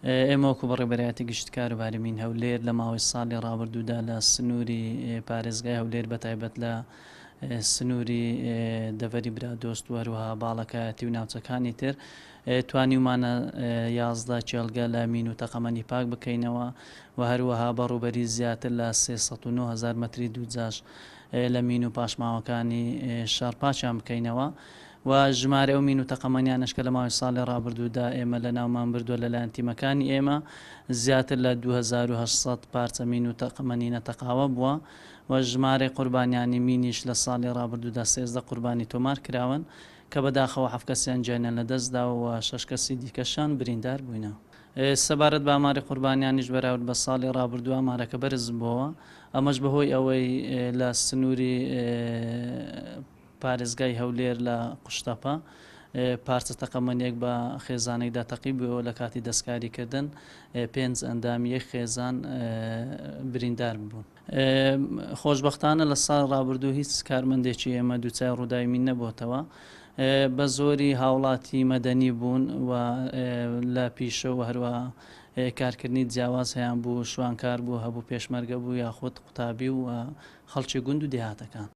ئێمە وەکو بەڕێوەبەرایەتی گشتی کاروباری مین هەولێر لە ماوەی ساڵی ڕابردوودا لە سنووری پارێزگای هەولێر بە تایبەت لە سنووری دەڤەری برادۆست و هەروەها باڵەکایەتی و ناوچەکانی تر توانیومانە 11 کێڵگە لە مین و تەقەمەنی پاک بکەینەوە و هەروەها بە ڕووبەری زیاتر لە 309 هەزار مەتری دووجاش لە مین و پاشماوەکانی شەڕ پاکیان بکەینەوە. و ژمارەی ئەو مین و تەقەمەنیانەش کە لە ماوەی ساڵی ڕابردوودا ئێمە لەناومان بردووە لەلایەن تیمەکانی ئێمە زیاتر لە 2800 پارچە مین و تەقەمەنی نەتەقاوە بووە و ژمارەی قوربانیانی مینیش لە ساڵی ڕابردوودا 13 قوربانی تۆمار کراون کە بەداخەوە حەفت کەسیان گیانیان لەدەستدا و شەش کەسی دیکەشیان بریندار بووینە. سەبارەت بە ئاماری قوربانیانیش بەراورد بە ساڵی ڕابردوو ئامارەکە بەرز بووەوە، ئەمەش بەهۆی ئەوەی لە سنووری پارێزگای هەولێر لە قوشتەپە پارچە تەقەمەنییەک بە خێزانێکدا تەقیبووەوە لە کاتی دەستکاریکردن پێنج ئەندامی یەک خێزان بریندار بوون. خۆشبەختانە لە ساڵی ڕابردوو هیچ کارمەندێکی ئێمە دووچای ڕووداوی مین نەبووەتەوە. بە زۆری هاوڵاتی مەدەنی بوون و لە پیشە و هەروەها کارکردنی جیاواز هەیان بوو، شوانکار بوو، هەبوو پێشمەرگە بوو یاخود قوتابی و خەڵکی گوند و دێهاتەکان.